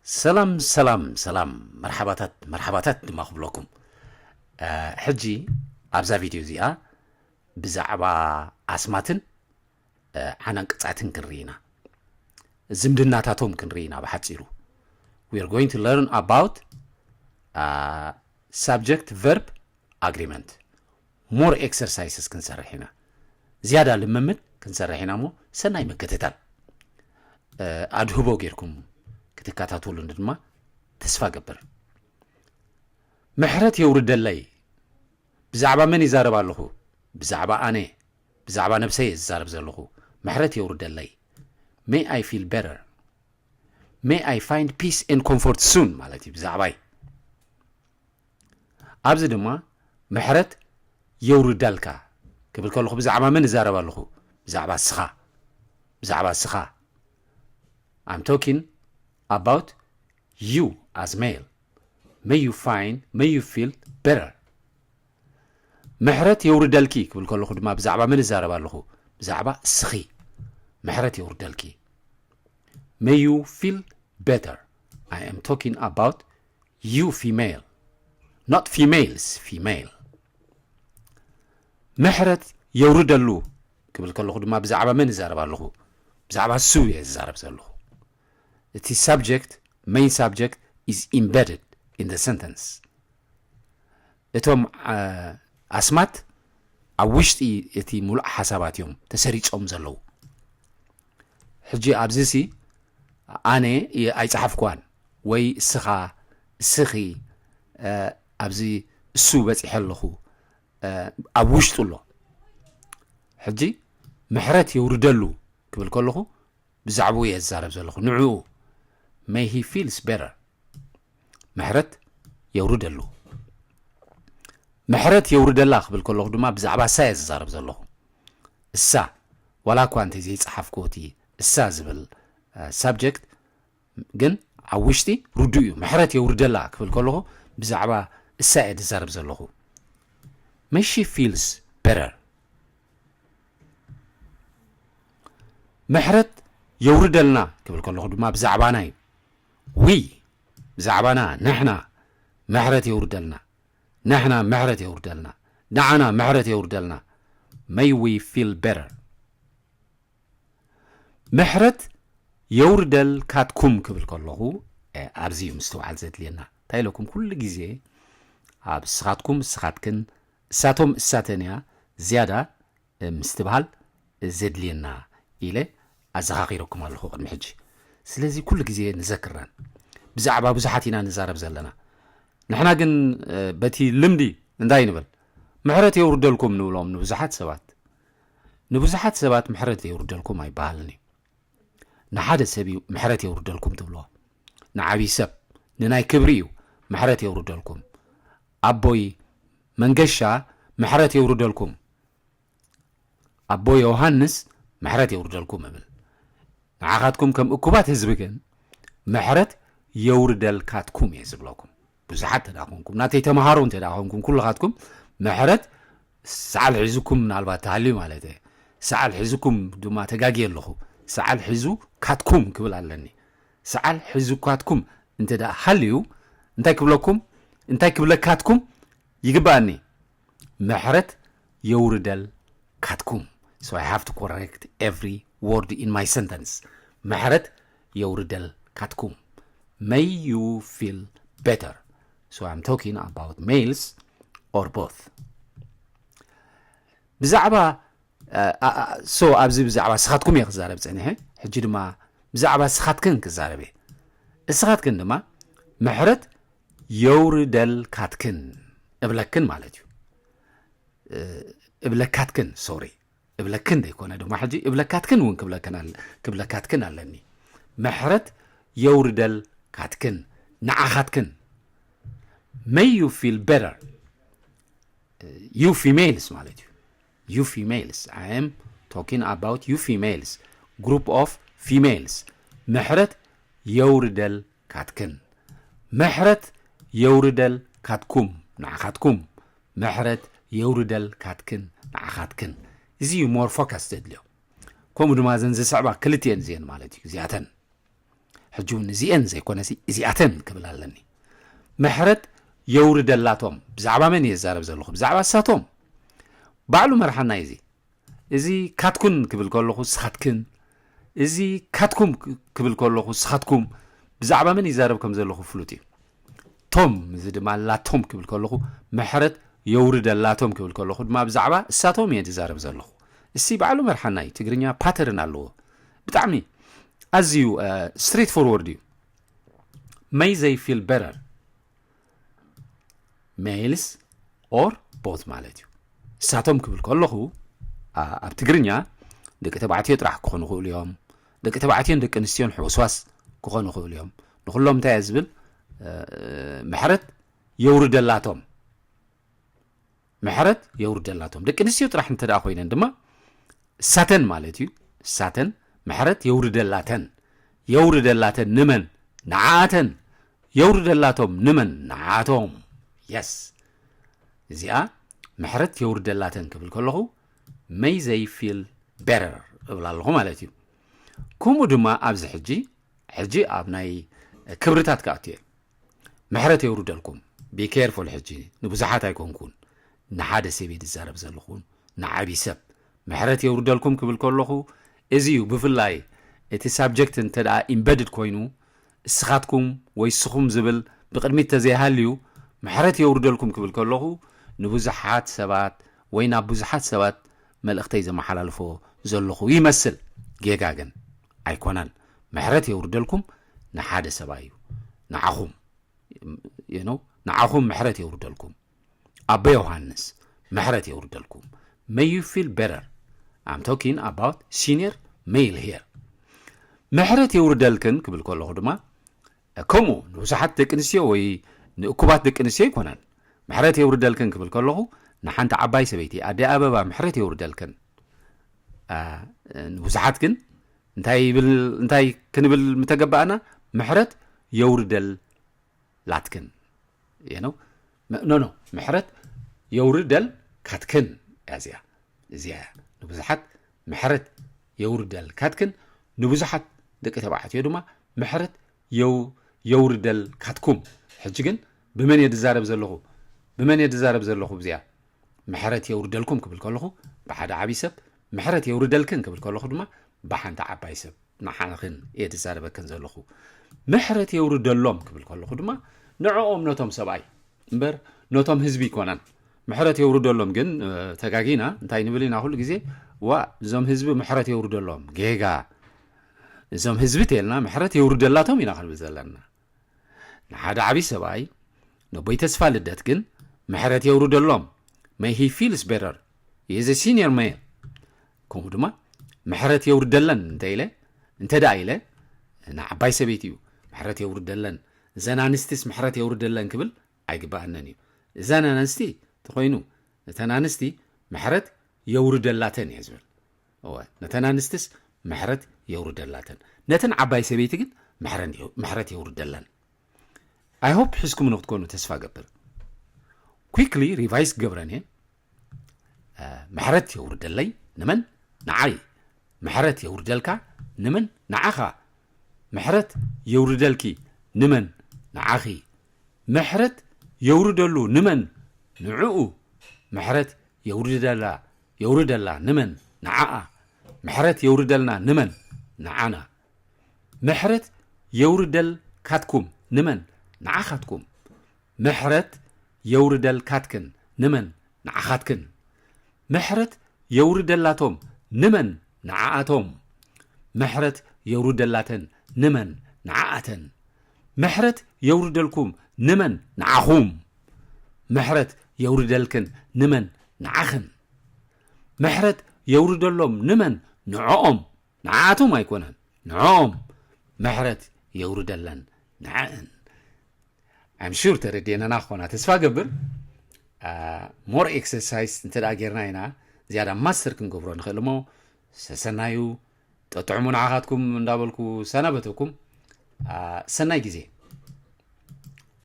ሰላም ሰላም ሰላም፣ መርሓባታት መርሓባታት ድማ ክብለኩም። ሕጂ ኣብዛ ቪድዮ እዚኣ ብዛዕባ ኣስማትን ዓናንቅጻትን ክንርኢ ኢና። ዝምድናታቶም ክንርኢ ኢና። ብሓጺሩ we are going to learn about subject verb agreement. More exercises ክንሰርሕ ኢና። ዝያዳ ልምምድ ክንሰርሕ ኢና። እሞ ሰናይ ምክትታል ኣድህቦ ጌርኩም ክትከታተሉኒ ድማ ተስፋ ገብር። ምሕረት የውርደለይ። ብዛዕባ መን ይዛረብ ኣለኹ? ብዛዕባ ኣነ፣ ብዛዕባ ነብሰይ እየ ዝዛረብ ዘለኹ። ምሕረት የውርደለይ። May I feel better? May I find peace and comfort soon ማለት እዩ ብዛዕባይ። ኣብዚ ድማ ምሕረት የውርዳልካ ክብል ከለኹ ብዛዕባ መን እዛረብ ኣለኹ? ብዛዕባ እስኻ። ብዛዕባ እስኻ። I'm talking about you as male. May you find, may you feel better. ምሕረት የውርደልኪ ክብል ከለኹ ድማ ብዛዕባ መን እዛረብ ኣለኹ? ብዛዕባ እስኺ። ምሕረት የውርደልኪ። May you feel better. I am talking about you female, not females, female. ምሕረት የውርደሉ ክብል ከለኹ ድማ ብዛዕባ መን እዛረብ ኣለኹ? ብዛዕባ እሱ እየ ዝዛረብ ዘለኹ። እቲ subject, main subject, is embedded in the sentence. እቶም ኣስማት ኣብ ውሽጢ እቲ ሙሉእ ሓሳባት እዮም ተሰሪጾም ዘለዉ። ሕጂ ኣብዚ ሲ ኣነ ኣይጸሓፍኩዋን ወይ እስኻ፣ እስኺ፣ ኣብዚ እሱ በጺሐ ኣለኹ ኣብ ውሽጡ ኣሎ። ሕጂ ምሕረት የውርደሉ ክብል ከለኹ ብዛዕባኡ እየ ዝዛረብ ዘለኹ። ንዕኡ may he feels better. ምሕረት የውርደሉ። ምሕረት የውርደላ ክብል ከለኹ ድማ ብዛዕባ እሳ እየ ዝዛረብ ዘለኹ። እሳ፣ ዋላ እኳ እንተ ዘይጸሓፍኩዎ እቲ እሳ ዝብል subject፣ ግን ኣብ ውሽጢ ርዱእ እዩ። ምሕረት የውርደላ ክብል ከለኹ ብዛዕባ እሳ እየ ዝዛረብ ዘለኹ። May she feels better. ምሕረት የውርደልና ክብል ከለኹ ድማ ብዛዕባና እዩ። We፣ ብዛዕባና፣ ንሕና፣ ምሕረት የውርደልና። ንሕና ምሕረት የውርደልና። ንዓና ምሕረት የውርደልና። May we feel better. ምሕረት የውርደልካትኩም ክብል ከለኹ ኣብዚ እዩ ምስትውዓል ዘድልየና። እንታይ ኢለኩም? ኩሉ ግዜ ኣብ እስኻትኩም፣ እስኻትክን፣ እሳቶም፣ እሳተን እያ ዝያዳ ምስትብሃል ዘድልየና ኢለ ኣዘኻኺረኩም ኣለኹ ቅድሚ ሕጂ። ስለዚ ኩሉ ግዜ ንዘክረን። ብዛዕባ ብዙሓት ኢና ንዛረብ ዘለና። ንሕና ግን በቲ ልምዲ እንታይ ንብል? ምሕረት የውርደልኩም ንብሎም ንብዙሓት ሰባት። ንብዙሓት ሰባት ምሕረት የውርደልኩም ኣይበሃልን እዩ። ንሓደ ሰብ እዩ ምሕረት የውርደልኩም ትብልዎ። ንዓብዪ ሰብ፣ ንናይ ክብሪ እዩ ምሕረት የውርደልኩም። ኣቦይ መንገሻ ምሕረት የውርደልኩም። ኣቦ ዮሃንስ ምሕረት የውርደልኩም እብል። ንዓኻትኩም ከም እኩባት ህዝቢ ግን ምሕረት የውርደልካትኩም እየ ዝብለኩም። ብዙሓት እንተ ደኣ ኮንኩም፣ ናተይ ተምሃሮ እንተ ደኣ ኮንኩም፣ ኩልኻትኩም ምሕረት ሰዓል ሒዝኩም ምናልባት ተሃልዩ ማለት እየ። ሰዓል ሒዝኩም ድማ ተጋግየ ኣለኹ። ሰዓል ሒዙ ካትኩም ክብል ኣለኒ። ሰዓል ሒዙ ካትኩም እንተ ደኣ ሃልዩ እንታይ ክብለኩም፣ እንታይ ክብለካትኩም ይግባኣኒ። ምሕረት የውርደልካትኩም። So I have to correct every word in my sentence. ምሕረት የውርደልካትኩም። May you feel better. So I'm talking about males or both. ብዛዕባ so ኣብዚ ብዛዕባ ስኻትኩም እየ ክዛረብ ጸኒሐ። ሕጂ ድማ ብዛዕባ ስኻትክን ክዛረብ እየ። እስኻትክን ድማ ምሕረት የውርደልካትክን እብለክን ማለት እዩ። እብለካትክን፣ ሶሪ፣ እብለክን ዘይኮነ ድማ ሕጂ እብለካትክን እውን ክብለክን ኣለ-፣ ክብለካትክን ኣለኒ። ምሕረት የውርደልካትክን፣ ንዓኻትክን። May you feel better. You females ማለት እዩ። You females. I am talking about you females. Group of females. ምሕረት የውርደልካትክን። ምሕረት የውርደልካትኩም፣ ንዓኻትኩም። ምሕረት የውርደልካትክን፣ ንዓኻትክን። እዚ እዩ more focus ዘድልዮ። ከምኡ ድማ እዘን ዝስዕባ ክልቲኤን እዚአን ማለት እዩ። እዚኣተን። ሕጂ እውን እዚኤን ዘይኮነሲ እዚኣተን ክብል ኣለኒ። ምሕረት የውርደላቶም። ብዛዕባ መን እየ ዝዛረብ ዘለኹ? ብዛዕባ እሳቶም። ባዕሉ መርሓና እዩ። እዚ እዚ ካትኩን ክብል ከለኹ ስኻትክን፣ እዚ ካትኩም ክ- ክብል ከለኹ ስኻትኩም፣ ብዛዕባ መን ይዛረብ ከም ዘለኹ ፍሉጥ እዩ። ቶም፣ እዚ ድማ ላቶም ክብል ከለኹ፣ ምሕረት የውርደላቶም ክብል ከለኹ ድማ ብዛዕባ እሳቶም እየ ዝዛረብ ዘለኹ። እሲ ባዕሉ መርሓና እዩ። ትግርኛ ፓተርን ኣለዎ። ብጣዕሚ ኣዝዩ ስትሬት ፎርወርድ እዩ። May they feel better, males or both ማለት እዩ። እሳቶም ክብል ከለኹ፣ ኣ- ኣብ ትግርኛ ደቂ ተባዕትዮ ጥራሕ ክኾኑ ይኽእሉ እዮም። ደቂ ተባዕትዮን ደቂ ኣንስትዮን ሕውስዋስ ክኾኑ ይኽእሉ እዮም። ንኹሎም እንታይ እየ ዝብል? እ፣ ምሕረት የውርደላቶም። ምሕረት የውርደላቶም። ደቂ ኣንስትዮ ጥራሕ እንተ ደኣ ኮይነን ድማ እሳተን ማለት እዩ። እሳተን ምሕረት የውርደላተን። የውርደላተን ንመን? ንዓኣተን። የውርደላቶም ንመን? ንዓኣቶም። የስ። እዚኣ ምሕረት የውርደላተን ክብል ከለኹ፣ may they feel better እብል ኣለኹ ማለት እዩ። ከምኡ ድማ ኣብዚ ሕጂ፣ ሕጂ ኣብ ናይ ክብርታት ክኣቱ እየ። ምሕረት የውርደልኩም። Be careful ሕጂ። ንብዙሓት ኣይኮንኩን። ንሓደ ሰብ እየ ዝዛረብ ዘለኹ። ንዓቢ ሰብ። ምሕረት የውርደልኩም ክብል ከለኹ፣ እዚ እዩ ብፍላይ እቲ ሳብጀክት እንተ ደኣ ኢምበድድ ኮይኑ፣ እስኻትኩም ወይ እስኹም ዝብል ብቕድሚት ተዘይሃልዩ፣ ምሕረት የውርደልኩም ክብል ከለኹ፣ ንብዙሓት ሰባት ወይ ናብ ብዙሓት ሰባት መልእኽተይ ዘመሓላልፎ ዘለኹ ይመስል። ጌጋ ግን ኣይኮነን። ምሕረት የውርደልኩም ንሓደ ሰብኣይ እዩ። ንዓኹም፣ you know፣ ንዓኹም ምሕረት የውርደልኩም። ኣቦ ዮሃንስ፣ ምሕረት የውርደልኩም። May you feel better. I'm talking about senior male here. ምሕረት የውርደልክን ክብል ከለኹ ድማ፣ ከምኡ ንብዙሓት ደቂ ኣንስትዮ ወይ ንእኩባት ደቂ ኣንስትዮ ኣይኮነን። ምሕረት የውርደልክን ክብል ከለኹ፣ ንሓንቲ ዓባይ ሰበይቲ ኣደ ኣበባ ምሕረት የውርደልክን። ኣ፣ ንብዙሓት ግን እንታይ ይብል፣ እንታይ ክንብል ምተገባእና? ምሕረት የውርደላትክን። You know? ኖ፣ ኖ፣ ምሕረት የውርደልካትክን እያ እዚኣ። እዚኣ እያ። ንብዙሓት ምሕረት የውርደልካትክን፣ ንብዙሓት ደቂ ተባዕትዮ ድማ ምሕረት የው-፣ የውርደልካትኩም። ሕጂ ግን ብመን እየ ዝዛረብ ዘለኹ? ብመን እየ ዝዛረብ ዘለኹ? ብዚኣ ምሕረት የውርደልኩም ክብል ከለኹ፣ ብሓደ ዓብዪ ሰብ ምሕረት የውርደልክን ክብል ከለኹ ድማ ብሓንቲ ዓባይ ሰብ ንዓኽን እየ ዝዛረበክን ዘለኹ። ምሕረት የውርደሎም ክብል ከለኹ ድማ ንዕኦም ነቶም ሰብኣይ እምበር ነቶም ህዝቢ ይኮነን። ምሕረት የውርደሎም ግን፣ እ፣ ተጋጊና እንታይ ንብል ኢና ኩሉ ግዜ? ዋ፣ እዞም ህዝቢ ምሕረት የውርደሎም። ጌጋ። እዞም ህዝቢ ተልና ምሕረት የውርደላቶም ኢና ክንብል ዘለና። ንሓደ ዓብዪ ሰብኣይ ነቦይ ተስፋ ልደት ግን ምሕረት የውርደሎም። May he feels better. He is a senior male. ከምኡ ድማ ምሕረት የውርደለን እንተ ኢለ፣ እንተ ደኣ ኢለ፣ ንዓባይ ሰበይቲ እዩ ምሕረት የውርደለን። እዘን ኣንስቲስ ምሕረት የውርደለን ክብል ኣይግባኣንን እዩ። እዘን ኣንስቲ ተኾይኑ፣ እተን ኣንስቲ ምሕረት የውርደላተን እየ ዝብል። እወ፣ ነተን ኣንስትስ ምሕረት የውርደላተን። ነተን ዓባይ ሰበይቲ ግን ምሕረን የው-፣ ምሕረት የውርደለን። I hope ሒዝኩም ንክትኮኑ ተስፋ ገብር። quickly revise ክገብረን እየ። እ፣ ምሕረት የውርደለይ ንመን? ንዓይ። ምሕረት የውርደልካ ንመን? ንዓኻ። ምሕረት የውርደልኪ ንመን? ንዓኺ። ምሕረት የውርደሉ ንመን? ንዕኡ። ምሕረት የውርደላ፣ የውርደላ ንመን? ንዓኣ። ምሕረት የውርደልና ንመን? ንዓና። ምሕረት የውርደልካትኩም ንመን? ንዓኻትኩም። ምሕረት የውርደልካትክን ንመን? ንዓኻትክን። ምሕረት የውርደላቶም ንመን? ንዓኣቶም። ምሕረት የውርደላተን ንመን? ንዓኣተን። ምሕረት የውርደልኩም ንመን? ንዓኹም። ምሕረት የውርደልክን ንመን? ንዓኽን። ምሕረት የውርደሎም ንመን? ንዕኦም። ንዓኣቶም ኣይኮነን፣ ንዕኦም። ምሕረት የውርደለን ንዕእን። I'm sure ተረዲእናና ክኾና ተስፋ ገብር። ሞር ኤክሰርሳይዝ እንተ ደኣ ጌርና ኢና ዝያዳ ማስተር ክንገብሮ ንኽእል እሞ፣ ሰሰናዩ፣ ጠጥዕሙ ንዓኻትኩም እንዳበልኩ ሰናበተኩም። አ፣ ሰናይ ግዜ።